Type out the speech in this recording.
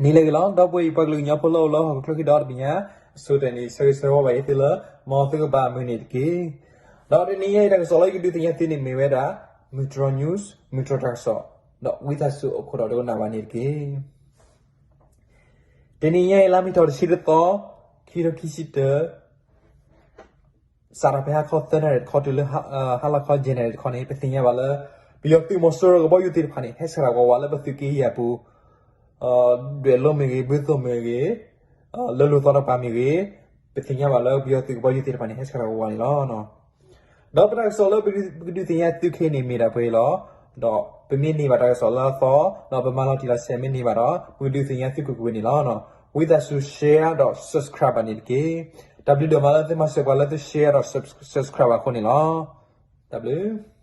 နံၤလၢအဂ့ၤလီၤ. ဒီပုၢ်ဝဲၢ်ပှၤကလုာ်ကညီဖိလၢအိၣ်လၢဟီၣ်ခိၣ်ချၢဃံဒီတဘ့ၣ်ညါ, အဆိတနံၤ ဆၢဂ့ၤဆၢဝါဘၣ်အံၤသုလၢ မ်သုကဘၣ်မုာ်န့ၣ်တက့ၢ်. ဒီးတနံၤညါအံၤတၢ်ကစီၣ်လၢယကဒုးသ့ၣ်ညါသုန့ၣ်မ့ၢ်ဝဲဒၣ် မုၢ်တြီၢ် news မုၢ်တြီၢ်တၢ်ကစီၣ်, ဒီးဝံသးစူၤအိၣ်ခိးဒီးဒိကနၣ်ဘၣ်န့ၣ်တက့ၢ်. တနံၤညါအံၤ လါမ့ၤထီၣ်တဆံတသီ, ခံထိခံဆံတၢ, စးထီၣ်ဖဲဟါခီသၢနၣ်ရံၣ်တခီတုၤလၢ ဟါလီၤခီယဲၢ်နၣ်ရံၣ်တခီန့ၣ် ပသ့ၣ်ညါဘၣ်လၢ ပယီၤသုးမီၤစိရိၤကဘီယူၤသ့ၣ်တဖၣ်န့ၣ် ဟဲဆှၢတၢ်ဝးဝးလၢပသုးက့ယဲၢ်အပူၤ, ဒွဲၣ်လိမ့ၢ်ဂ့ၤ, ဘုသိၣ်မ့ၢ်ဂ့ၤ, လၢလိာ်သီတကပၤမ့ၢ်ဂ့ၤ, ပသ့ၣ်ညါဘၣ်လၢပယီၤသုးကဘီယူၤသ့ၣ်တဖၣ်န့ၣ် ဟဲဆှၢတၢ်ဝးဝးန့ၣ်လီၤ. ဒီးပတၢ်ကစီၣ်လၢပကဒုးသ့ၣ်ညါသုခဲအံၤန့ၣ်မ့ၢ်ဒၣ်ပှဲၤအံၤလီၤ. ဒီးပမ့ၢ်န့ၢ်ဘၣ်တၢ်ကစီၣ်လၢအသီ, ဒီးပမၤလီၤတံၢ်လီၤဆဲးမ့ၢ်န့ၢ်ဘၣ်ဒီး ပကဒုးသ့ၣ်ညါသုကွ့ၢ်ကွ့ၢ်န့ၣ်လီၤ. ဝံသးစူၤ share ဒီး subscribe ဘၣ်န့ၣ်တက့ၢ်. တၢ်ဘျုးဒိၣ်မးလၢသုမၤစၢၤပှၤလၢသု share ဒီး subscribe ဘၣ်အဃိန့ၣ်လီၤ. တၢ်ဘျုး